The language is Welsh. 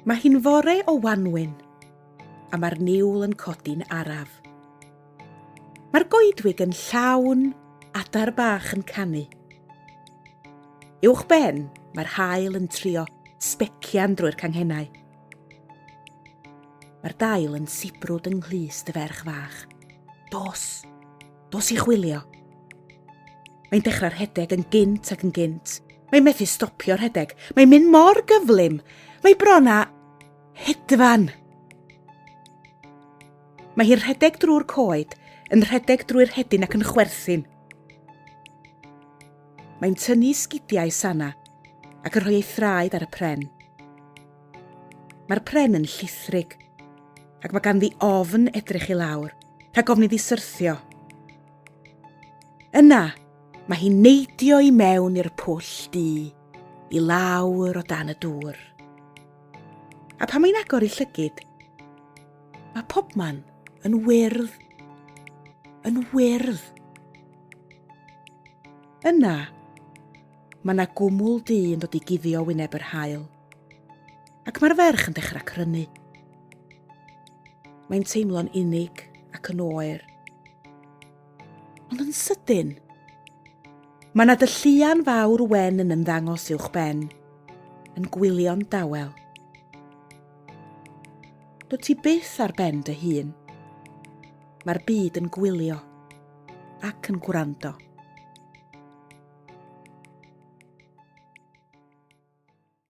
Mae hi'n fore o wanwyn, a mae'r niwl yn codi'n araf. Mae'r goedwig yn llawn adar bach yn canu. Uwch ben, mae'r haul yn trio sbecian drwy'r canghennau. Mae'r dail yn sibrwd yng nghlust y ferch fach. Dos! Dos i chwilio! Mae'n dechrau rhedeg yn gynt ac yn gynt. Mae'n methu stopio rhedeg. Mae'n mynd mor gyflym. Mae bron â hedfan. Mae hi'n rhedeg drwy'r coed, yn rhedeg drwy'r rhedyn ac yn chwerthin. Mae'n tynnu sgidiau Sana ac yn rhoi ei thraed ar y pren. Mae'r pren yn llithrig, ac mae ganddi ofn edrych i lawr, rhag ofn iddi syrthio. Yna, mae hi'n neidio i mewn i'r pwll du, i lawr o dan y dŵr. A pan mae'n agor ei llygid, mae pobman yn wyrdd. Yn wyrdd. Yna, mae 'na gwmwl du yn dod i guddio wyneb yr haul. Ac mae'r ferch yn dechrau crynu. Mae'n teimlo'n unig ac yn oer. Ond yn sydyn, mae 'na dylluan fawr wen yn ymddangos uwch ben, yn gwylio'n dawel. Dwyt ti byth ar ben dy hun. Mae'r byd yn gwylio ac yn gwrando.